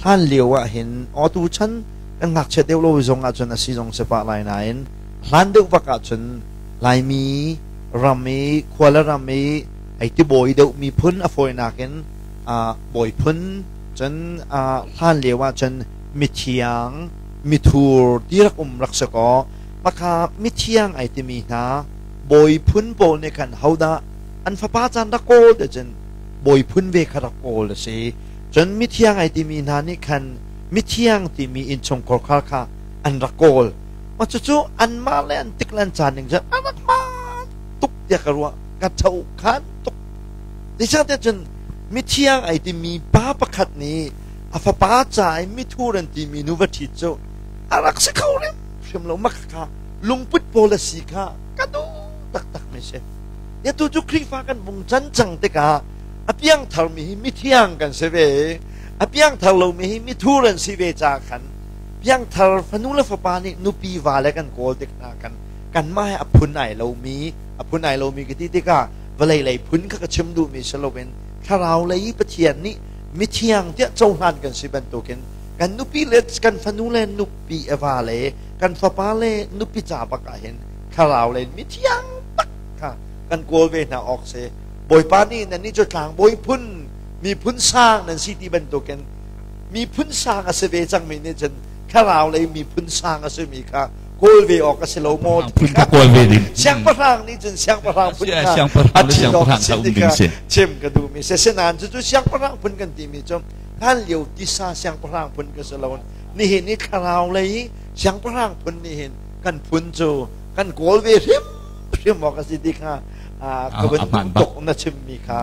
Hlan lio ah hin tu chan kan ngakchia deuh lo zong ah cun a si zong si pah lai nain hlan deuh bak ah cun Laimi ram i khua le ram i ai ti bawi deuh miphun a fawinak in bawi phun cun hlan lio ah cun mithiang mithur ti rak um rak si kaw makha mithiang ai timi hna bawi phun pawl nih khan hodah an fapa caan rak kawl te cun bawi phun ve kha rak kawl a si. Cun mithiang ai timi hna nih khan mithiang timi innchungkhar khar kha an rak kawl. Mah cucu anmah le an tik le an caan ning cun a rak hmaan tuk tiah ka ruah. Ka tho khan tuk. Zeicahtiah cun mithiang ai timi pa pakhat nih a fapa ca i mithur an timi nu va ṭhit cu a rak si kho hrimhrim lo. Mah kha lungput pawl a si kha ka duh taktak mi si. Atu cu Khrihfa kan vung can cang tikah a piangtharmi hi mithiang kan si ve i a piangthar lomi hi mithur an si ve caah khan piangthar fanu le fapa nih nupi vale kan kawl tik hna kan kanmah he a phun ai lomi a phun ai lomi ka ti tikah vawlei lei phun kha ka chim duhmi si loin thlarau lei Pathian nih mithiang tiah cohlan kan si bantukin kan nupi le kan fanu le nupi a va le kan fapa le nupi ca bak ah hin thlarau lei mithiang tak kha kan kawl ve hna awk si. Bawipa nih nannih cu tlangbawi phun miphun sang nan si ti bantukin miphun sang a si ve cangmi nih cun thlarau lei miphun sang a simi kha kawl ve awk a si lo maw phun kha kawl ve ding. Siangpahrang nih cun siangpahrang phun kha siangpahrang le siangpahrang kha um ding si. Chim ka duhmi si. Asinain cucu siangpahrang phun kan timi cu hlan lio tisa siangpahrang phun ka si lo. Nihin ni thlarau lei siangpahrang phun nih hin kan phun cu kan kawl ve hrimhrim awk a si ti kha ka van duh tuk na chimmi kha.